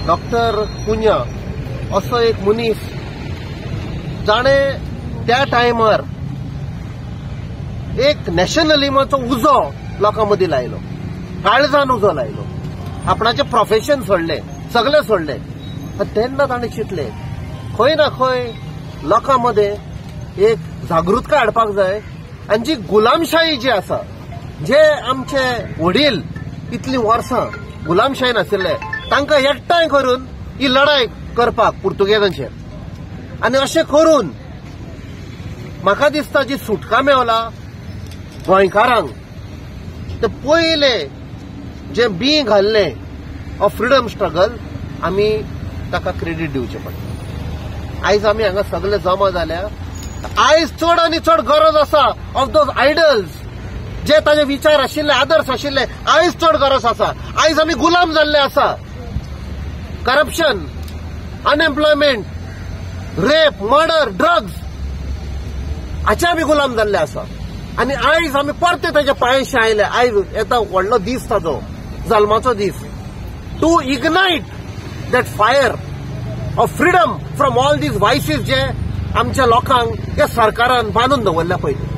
Doctor Cunha असो एक मनीस जाणें त्या टायमार एक नॅशनलिमाचो उजो लोकां मदीं लायलो, काळजान उजो लायलो, आपणाचें प्रोफेशन सोडलें, सगळें सोडलें. तेन्ना ताणें चिंतलें खंय ना खंय लोकां मदें एक जागृतकाय हाडपाक जाय आनी जी गुलामशाही जी आसा, जे आमचे वडील इतलीं वर्सां गुलामशाहीन आशिल्ले तांकां एकठांय करून ही लढाय करपाक पुर्तुगेजांचेर, आनी अशें करून म्हाका दिसता जी सुटका मेवला गोंयकारांक, ते पयले जे बी घाल्लें ऑफ फ्रिडम स्ट्रगल आमी ताका क्रेडीट दिवचें पडटा. आयज आमी हांगा सगळे जमा जाल्या, आयज चड आनी चड गरज आसा ऑफ those idols जे ताजे विचार आशिल्ले, आदर्श आशिल्ले, आयज चड गरज आसा. आयज आमी गुलाम जाल्ले आसा. Corruption, unemployment, rape, murder, drugs हाचे आमी गुलाम जाल्ले आसा. आनी आयज आमी परते ताच्या पांयशी आयले. आयज येता व्हडलो दीस ताजो, जल्माचो दीस, to ignite that fire of freedom from all these vices जे आमच्या लोकांक ह्या सरकारान बांदून दवरल्या पयलीं.